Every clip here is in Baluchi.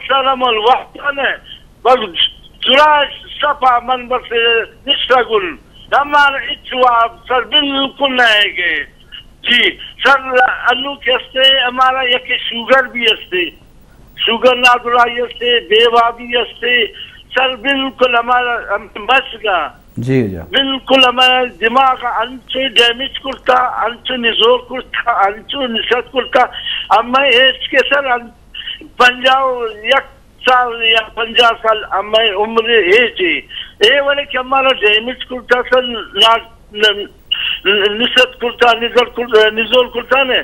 سلام الوقت نے، بس جڑا صفا من بس نشتگن، ہمارا ہچ واب سر بالکل نہیں گئے۔ جی سر، انو کہ ہستے ہمارا یک شوگر بھی ہستے، شوگر نادراہی ہستے، بے وابی ہستے، سر بالکل ہمارا ہم بس گا۔ جی، جی۔ بالکل ہمیں دماغ انچو ڈیمیج کرتا، انچو نزور کرتا، انچو نشت کرتا، ہمیں ایج کے سر ان-، پنجاہ و یک سال یا پنجاہ سال ہمیں عمر ایج ہے۔ اے وڑے کہ ہمارا ڈیمیج کرتا سر، نا-، ن-، نشت کرتا، نزور کرتا، نزور کرتا نے۔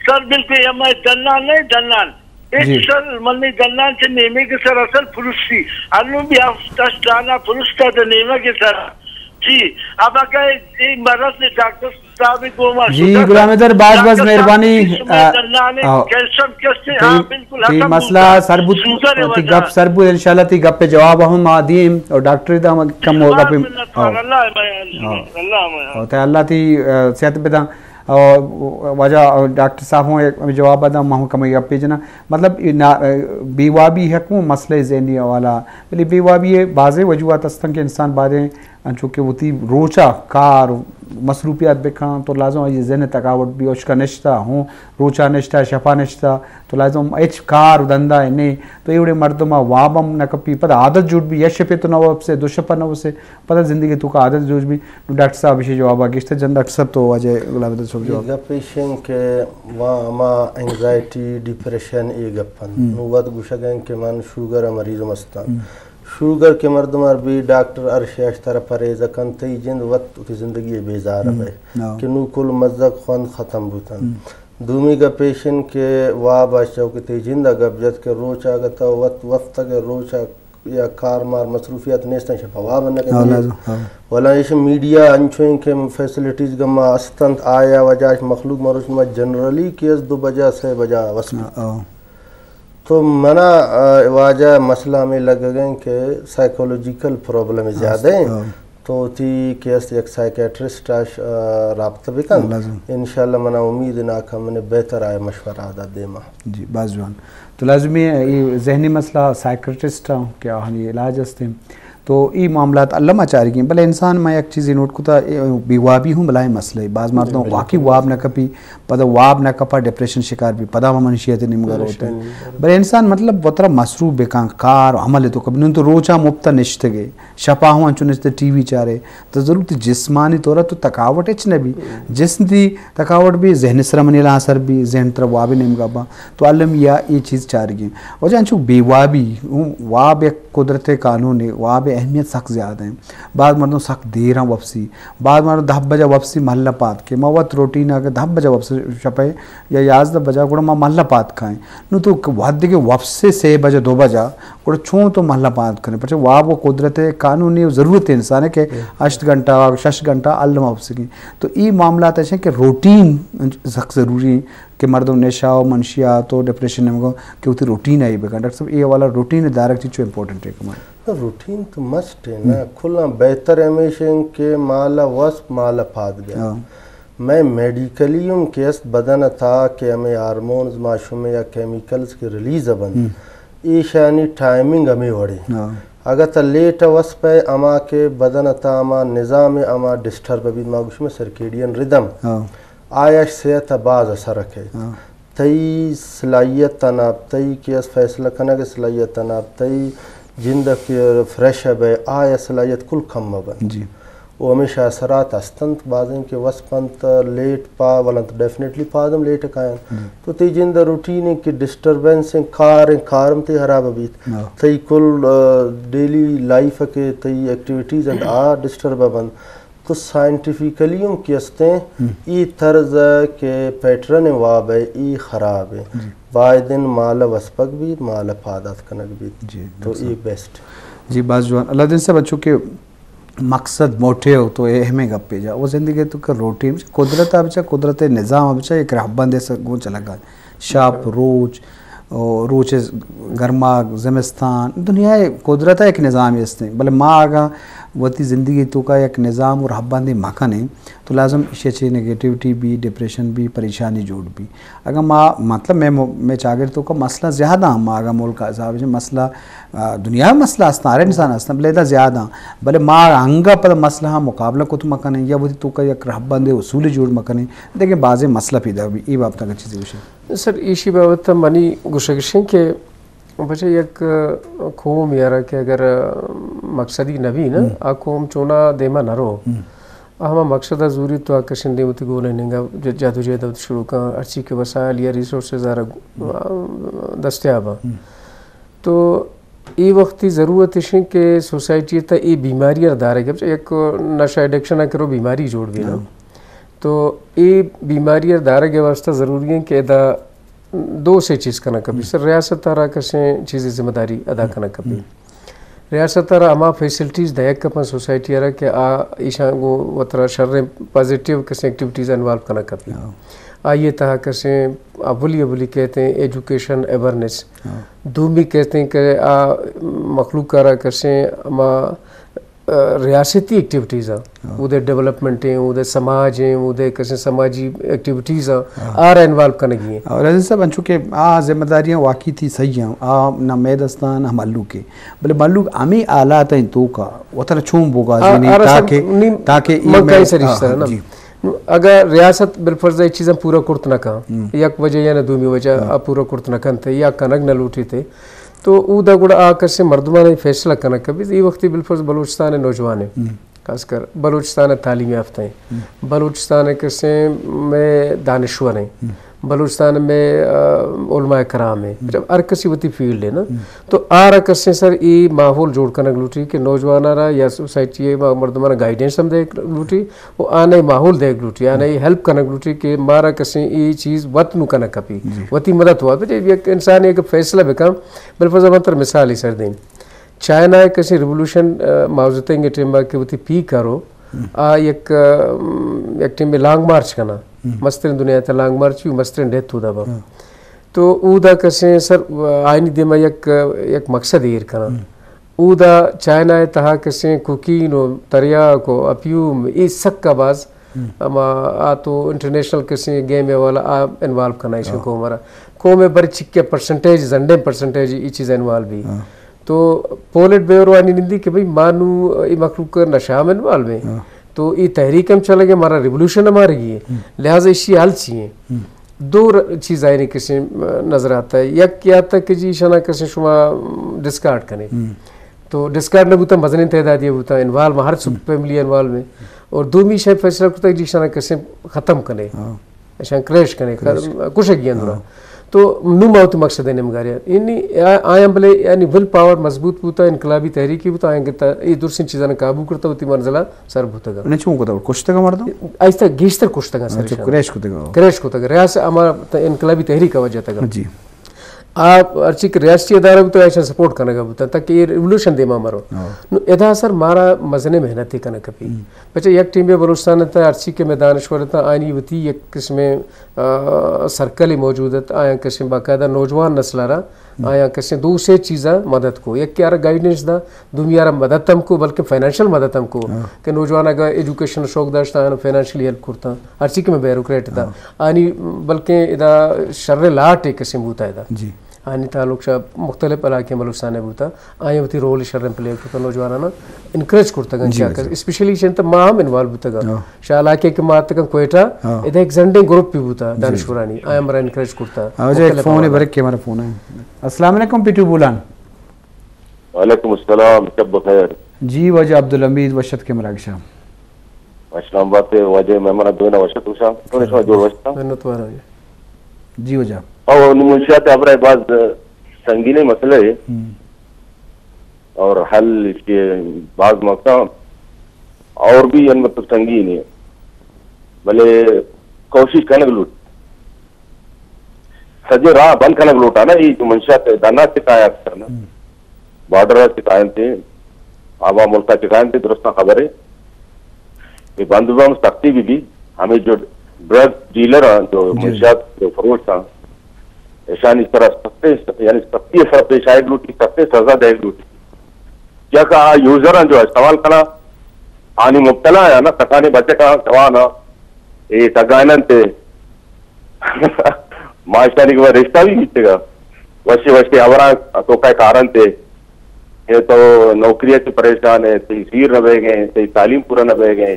سر بالکل ہمیں دنان نہیں، دنان۔ اے جی۔ سر، منی دنان چہ نیمگ سر اصل پرشتی۔ انو بھی ہفت ہشت دانا پرشتا دے نیمگ سر۔ جی، اب اگر اے مرض نے ڈاکٹر صاحب گوما جی، شدہ غلام حیدر، باز باز ڈاکٹر صاحب مہربانی۔ کی شما آ، دنان آ، کیلشیم کسے؟ تئی، ہاں، بالکل تئی حسن مسئلہ بوتا۔ سر بوت، شوگر تئی وجہ۔ گپ سر بوت، انشاءاللہ تئی گپ جواب ہم ما دیم اور ڈاکٹر دا ہم کم ہوگا پہ۔ منت وار، آ۔ اللہ میان، آ۔ اللہ میان۔ اور تے اللہ تئی، آ، صحت بدان۔ اور واجہ ڈاکٹر صاحب ہوں ایک جواب دا، ما ہوں کم گپے جنا۔ مطلب، اے نا-، بے وابی ہے کو مسئلہ ذہنی والا۔ بلے بے وابی ہے، بازیں وجوہات ہستن کہ انسان باریں انچو کہ وتی روچا کار مصروفیات بکن تو لازم آئی ذہن تکاوٹ بھی، اشکا نشتا ہوں، روچا نشتا، شپا نشتا، تو لازم ہچ کار و دندا نہیں۔ تو ایوڑے مردم واب ہم نہ کپی، پدا عادت جوڑ بھی، یا شپے تو نہ وپسے، دو شپا نہ وپسے، پدا زندگی توکا عادت جوڑ بھی۔ نو ڈاکٹر صاحب ایشی جوابا گیشتر جن۔ ڈاکٹر صاحب تو واجہ غلام حیدر صاحب جواب۔ گپ ایشن کہ وا ہما اینگزائٹی، ڈپریشن اے گپ انت۔ ہم۔ نو وت گوشگ انت کہ من شوگر مریض مستان۔ ہم۔ شوگر کہ مردم ار بی ڈاکٹر ارشی اشتر پرہیز کن، تئی جند وت وتی زندگی بیزار ہم۔ بے۔ ہاں۔ کہ نو کل مزگ خوند ختم بوتن۔ ہم۔ دومی گپ ایشن کہ واب اش چو کہ تئی جند گپ جت کہ روچ آگت وت وفتگ روچ یا کار مار مصروفیات نیستن، شپا واب نہ ہاں، کنی۔ لازم، ہاں۔ ولا ایش میڈیا انچویں کہ فیسلٹیز گما استنت، آیا وجہ اش مخلوق مروچ ما جنرلی کہ از دو بجہ، سے بجہ وسپی۔ ہاں، ہاں۔ تو منا، آ، واجہ مسئلہ ہمیں لگگ ہیں کہ سائیکولوجیکل پرابلم زیادہ ہیں۔ ہاں۔ تو تی کہ است یک سائیکیٹرسٹ اش، آ، رابطہ بکن۔ لازم۔ انشاءاللہ منا امید نا کہ من بہتر آئے مشورہ دا دیما۔ جی، باز جوان۔ تو لازمی ہے، یہ ذہنی مسئلہ سائیکٹرسٹ ہاں کہ آہانی علاج ہستے۔ تو ای معاملات الما چارگی ہیں۔ بلے انسان، ما یک چیزی نوٹ کتا، اے بے وابی ہوں بلائیں مسئلہ ہے۔ باز مردم جی، بالکل۔ واقعی واب نہ کپی، پدا واب نہ کپا، ڈپریشن شکار بھی، پدا ہم منشیات نیمگا روتے ہیں۔ بلے انسان مطلب وترا مصروف بکن، کار، عمل تو کبھی نون تو روچا مفتا نشتگے، شپا ہوں انچو نشتے ٹی وی چارے، تو ضرور تی جسمانی طور تو تکاوٹ اچ نہ بی۔ جسم تی تکاوٹ بی، ذہن سرا منی لا اثر بی، ذہن ترا واب نیمگا با۔ تو الم یا یہ چیز چارگی۔ وجہ انچو بے وابی، ہوں، واب یک قدرت قانون ہے، واب اہمیت سک زیادہ ہیں۔ بعض مردم سک دیراں وپسی، بعض مردم دہ بجہ وپسی محلہ پاد کے، ما وت روٹین آگے دہ بجہ وپسی شپے یا یازدہ بجہ گڑا ما محلہ پاد کھائیں۔ نو تو وہدے کہ وپسے سے بجہ دو بجہ، گڑا چون تو محلہ پاد کنے؟ پرچہ واب و قدرت قانونی و ضرورت انسان ہے کہ ہشت گھنٹہ، شش گھنٹہ الم وپسگی۔ تو ای معاملات ایسے کہ روٹین سک ضروری ہیں کہ مردم نشہ و منشیات و ڈپریشن نمگو کہ وتی روٹین آئی بکن۔ ڈاکٹر صاحب، ای حوالہ روٹین دارگ چیز چو امپورٹنٹ ہے کمان؟ روٹین تو مسٹ ہے نا، کلاں بہتر ہمیش ہیں کہ مالا وسپ مالا پاد گیا۔ ہاں۔ میں میڈیکلی ہم کہ است بدن تا کہ ہمیں ہارمونز ما شمے یا کیمیکلز کے ریلیز بند، ہم۔ ایشانی ٹائمنگ ہمیں وڑے۔ ہاں۔ اگر تا لیٹ وسپ ہے، اما کے بدن تا اما نظام اما ڈسٹرب بید، ما گوشمے سرکیڈین ردم۔ ہاں۔ آیاش صحت باز اثر رکھے۔ ہاں۔ تئی صلاحیت تناب، تئی کہ اس فیصلہ کنگ صلاحیت تناب، تئی جند کہ فریش بے، آیا صلاحیت کل کم بن۔ جی۔ و ہمیشہ اثرات ہستنت، بازیں کہ وسپ انت لیٹ پا، ولنت ڈیفینیٹلی پادم لیٹ کائن۔ جی۔ تو تئی جند روٹین کہ ڈسٹربنس ہیں، کار ہیں، کارم تئی خراب بیت۔ ہاں۔ تئی کل، آ، ڈیلی لائف کہ تئی ایکٹیویٹیز انت، آ ڈسٹرب بند۔ تو سائنٹیفکلی ہم کہ استیں، ہم۔ ای طرز کہ پیٹرن واب ہے، ای خراب ہے۔ جی۔ بایدن مال وسپگ بیت، مال پادات کنگ بیت۔ جی، تو درست۔ ای بیسٹ۔ جی، باز جوان۔ اللہ دین صاحب، چونکہ مقصد موٹیو تو اے اہمیں گپے جا۔ وہ زندگی تو کہ روٹین، قدرت آ بچا، قدرت نظام آ بچا، ایک رہبند ایسا گون چلا گا۔ شپ، روچ، او روچ گرما، زمستان، دنیا قدرت ایک نظام استیں۔ بلے ما اگاں وتی زندگی توکا یک نظام و رہبندے مکنیں تو لازم ایشی چہ نیگیٹیوٹی بی، ڈپریشن بی، پریشانی جوڑ بی۔ اگاں ما، مطلب، مئے مو-، مئے چاگرد توکا مسئلہ زیادہ ہم، ما اگاں ملک حساب چہ مسئلہ، آ، دنیا مسئلہ ہستاں، ہر انسان ہستاں، بلے ادا زیادہ ہم۔ بلے ما انگا پدا مسئلہ ہم مقابلہ کت مکنیں یا وتی توکا یک رہبند اصول جوڑ مکنیں، دیکھیں بازیں مسئلہ پیدا بی۔ ای بابت اگاں چیزے گوشے۔ سر، ایشی بابت منی گوشگشیں کہ بچہ یک قوم یارا کہ اگر مقصدی نہ بی نا، ہم۔ آ قوم چونا دیما نہ رو۔ ہم۔ آ ہما مقصد ء زوری تو آ کشن دیم وتی گول ء ننگا ج-، جدوجہد وت شروع کن، ہرچی کہ وسائل یا ریسورسز آرا، ہم۔ آ، دستیاب آ۔ ہم۔ تو ای وقتی ضرورت اشیں کہ سوسائٹی تا ای بیماری ار دارے گپ، یک نشہ ایڈکشن ء کرو بیماری جوڑ بی نا۔ ہم۔ تو اے بیماری ء دارگ ء واستہ ضروری ہیں کہ ادا دو سے چیز کنگ کپی۔ ہم۔ سر، ریاست ء را کسیں چیزے ذمہ داری ادا ہم۔ کنگ کپی۔ ہم۔ ریاست ء را ہما فیسلٹیز دئیگ کپن سوسائٹی ء را کہ آ ایشاں گوں وترا شریں پازیٹیو کسیں ایکٹیویٹیز انوالو کنگ کپی۔ ہاں۔ آئی ء تہا کسیں اولی اولی کہتے ہیں ایجوکیشن اویرنیس۔ ہاں۔ دومی کہتے ہیں کہ آ مخلوق ء را کسیں ہما ریاستی ایکٹیویٹیز آں، ہاں۔ اودے ڈیولپمنٹ ہیں، اودے سماج ہیں، اودے کسے سماجی ایکٹیویٹیز آں، ہاں۔ آرا انوالو کنگی ہیں۔ اور عزیز صاحب، انچو کہ آ ذمہ داریاں واقعی تھی صحیح ہیں، آ نہ مئے دستاں نہ ملوک ہیں، بلے ملوک ہمیں حالات ہیں توکا وطن چون بوگا آ، زینی آ، رسم تاکہ، نیم تاکہ ای من مئے، کہیں سر اس ہاں، طرح نا۔ جی۔ اگر ریاست بالفرض یہ چیزاں پورا کرت نہ کن، ہم۔ یک وجہ یا نہ دومی وجہ ہاں۔ آ پورا کرت نہ کنتے یا کنگ نہ لوٹیتے، تو اودا گڑا آ کسیں مردمانی فیصلہ کنگ کپیت۔ اے وختی بالفرض بلوچستان ء نوجوان ہیں، ہم۔ خاص کر بلوچستان ء تعلیم یافتہ ہیں، ہم۔ بلوچستان ء کسیں مئے دانشور ہیں، ہم۔ بلوچستان ء مئے، آ، علماء کرام ہیں۔ ہم۔ جب ہر کسی وتی فیلڈ ہے نا، ہم۔ تو آرا کسیں سر ای ماحول جوڑ کنگ لوٹی کہ نوجوان را یا سوسائٹی ء مردمان گائیڈنس ہم دے لوٹی، و آناں ماحول دیگ لوٹی، آناں ہیلپ کنگ لوٹی کہ مارا کسیں اے چیز وت نوں کنگ کپی، جی۔ وتی مدد ہوا۔ بچے یک انسان یک فیصلہ بکن، بالفرض من تر مثال ہی سر دیں۔ چائنا ء کسیں ریولوشن، آ، ماؤ زیتنگ ء ٹیم ء کہ وتی پیک ء رو، ہم۔ آ یک، آ، یک ٹیم ء لانگ مارچ کنا، ہم۔ مسترین دنیا ء تہ لانگ مارچ بھی مسترین ڈیتھ ہودا با۔ ہم۔ تو اودا کسیں سر، آ، آئینی دیما یک، یک مقصد ایر کنا۔ ہم۔ اودا چائنا ء تہا کسیں کوکین و تریاک و اپیوم، اے سکا باز، ہم۔ اما آ تو انٹرنیشنل کسیں گیم ء والا آ انوالو کنا ایشن، ہاں۔ قوم را۔ قوم ء بر چکے پرسنٹیج، زنڈیں پرسنٹیج ای چیز انوالو بی۔ ہاں۔ تو پولٹ بیورو آنی نندی کہ بھئی ما نو ای مخلوق نشہ ہم انوالو ہیں۔ ہاں۔ تو ای تحریک ہم چلگے، مارا ریولوشن ہم آرگی ہے۔ ہم۔ لہذا اشی حل چی ہیں؟ ہم۔ دو ر-، چیز آئینی کسیں، م، نظر آتا ہے۔ یک کیا آتا کہ جی شنا کسیں شما، م، ڈسکارڈ کنے۔ ہم۔ تو ڈسکارڈ نہ بوتا، مزنیں تعدادی بوتا، انوالو ہر سب ہم۔ فیملی انوالو ہیں۔ اور دومی شے فیصلہ کرتا کہ جی شنا کسیں ختم کنے۔ ہاں۔ اشان کریش کنے، کریش۔ کشگی اندرا۔ ہاں۔ تو نو ما وتی مقصد ہے نمگاریا۔ یعنی آ-، آیاں بلے یعنی ول پاور مضبوط بوتا، انقلابی تحریکی بوتا، آیاں کہ تا-، ای درسیں چیزاں قابو کرتا، وتی منزلہ سر بوتگا۔ انہیں چون کتا؟ کشتگا مردم؟ آئیستا گیشتر کشتگا سر اچھا، اشان۔ کریش کتگا۔ کریش کتگا۔ ریاست ہما ت-، انقلابی تحریک وجہ تگا۔ جی۔ آ ہرچی کہ ریاستی ادارہ بوتا، ایشان سپورٹ کنگا بوتا، تاکہ یہ ریولوشن دیما مرو۔ ہاں۔ نو ادا سر مارا مزنے محنت کنگ کپی۔ ہم۔ پچے یک ٹیمے بلوچستان تا ہرچی کہ میں دانشور تا آنی وتی یک قسم، آ، سرکل موجود ات، آیاں قسم باقاعدہ نوجوان نسل را، ہم۔ آیاں قسم دو سے چیزاں مدد کو، یک یار گائیڈنس دا، دومی یار مدد ہم کو، بلکہ فائنانشل مدد ہم کو، ہاں۔ کہ نوجوان اگر ایجوکیشن شوق داشتا، آیاں فائنانشلی ہیلپ کرتا، ہرچی کہ میں بیوروکریٹ دا، ہاں۔ آنی بلکہ ادا شر لاٹ ایک قسم بوتا ادا۔ جی۔ آنی تعلق شا مختلف علاقے بلوچستان بوتا، آیاں وتی رول شریں پلے کرتا، نوجوانانا انکریج کرتا گن جی، کیا کر، جی۔ اسپیشلی چنت ما ہم انوالو بوتا گا۔ ہاں۔ شاہ علاقے کہ ما آتکاں کوئٹہ، ہاں۔ ادا ایک زنڈیں گروپ بھی بوتا، جی۔ دانشورانی، آیاں مرا انکریج کرتا۔ ہاں، جی، ایک مختلف فون ہے، حوالہ۔ برک کے ہمارا فون ہے۔ السلام علیکم، پیٹو بولان۔ وعلیکم السلام، شب بخیر۔ جی، واجہ عبدالحمید وشت کے مراگشا۔ اسلام آباد تے واجہ مہمان دوینا وشت وشا۔ تو شما جوڑ وشتا۔ منت وارا۔ جی واجہ۔ او نو منشیات ابرا باز سنگینیں مسئلہ ہے۔ ہم۔ اور حل اس کے بعض موقع اور بھی ان مطلب سنگین ہے۔ بلے کوشش کنگ لوٹ۔ سجے راہ بند کنگ لوٹا نا، یہ جو منشیات دانا چکایا اکثر نا۔ ہم۔ بارڈر ء چکائنتے، آبا ملک ء چکائنتے، درستاں خبر ہے۔ یہ بند بم سختی بھی بھی، ہمیں جو ڈرگ ڈیلر ہیں، جو جی۔ منشیات جو فروش ہیں، ایشانی طرح سختے، یعنی سختی سر پیش آئے لوٹی، سختے سزا دے لوٹی۔ کیا کہ آ یوزر ہیں جو استعمال کرنا، آنی مبتلا یا نا، کسانی بچکاں جوان ء اے ٹگائن انت، ماشانی گوما رشتہ بھی بیتگا، وشی وشی ہبراں توکا کارنت، اے تو نوکری ء چہ پریشان ہے، تئی سیر نہ بیگیں، تئی تعلیم پورا نہ بیگیں۔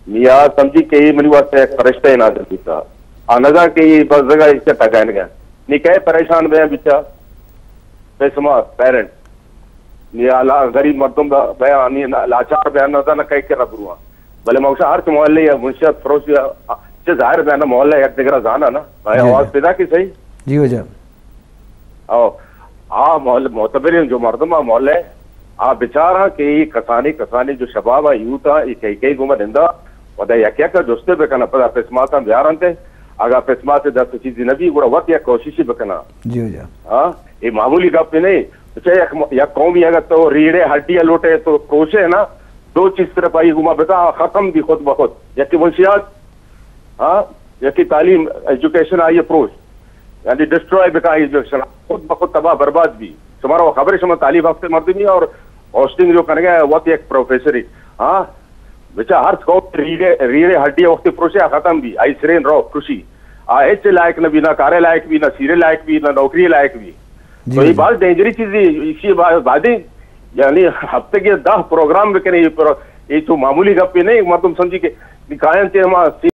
میا سمجھی کہ اے منی واسطہ یک فرشتہ نازل بیتا۔ آ نزان کہ اے بس جگہ اس سے ٹگائن گیا۔ نی کئے پریشان بیا بچا؟ پیسما پیرنٹ۔ نی آ لا-، غریب مردم بیا، بیا، نی نا-، لاچار بیا، نہ زاناں کئے کرا برواں۔ بلے ما گوشاں ہرچ محلہ یا منشیات فروشی یا، چہ ظاہر بیا نا، محلہ یک دگرا زانا نا۔ بھائی جی، آواز جی۔ پیدا کی صحیح؟ جی ہو جا۔ او، آ محل-، معتبریں جو مردم آ محلہ، آ بچاراں کہ اے کسانی، کسانی جو شباب آ یوتھ آ، اے کئی کئی گوما نندا، ودا یک یک جستے بکنا، پدا پسماتاں بیارنتے۔ اگا پسمات دست چیزی نبی، گڑا وت یک کوششی بکنا۔ جی ہو جا۔ ہاں، اے معمولی گپ نہیں۔ اچھا، یک م-، یک قومی اگر تو ریڑے ہڈی لوٹے تو پروشے نا، دو چیز صرف آئی گما بتا، ختم بھی خود بخود۔ یکی منشیات، ہاں، یکی تعلیم، ایجوکیشن آئی پروش، یعنی ڈسٹرائے بکا ایجوکیشن، خود بخود تباہ برباد بھی۔ شمارا خبر ہے، شما تعلیم یافتہ مردمی اور ہاسٹنگ جو کرنے گئے وقت یک پروفیسر ہی، ہاں، بچا ہر قوم ریڑے، ریڑے ہڈی وقت پروشے ختم بھی، آئی سرین رو خوشی۔ آ ہچ لائق نہ بھی، نہ کارے لائق بھی، نہ سیرے لائق بھی، نہ نوکری لائق بھی۔ جی، تو یہ جی۔ بہت ڈینجری چیز ہے، اسی با-، بعدی یعنی ہفتے کے دہ پروگرام بکنے، یہ پر-، یہ تو معمولی گپ نہیں، مردم سمجھی کہ کائن تے ہما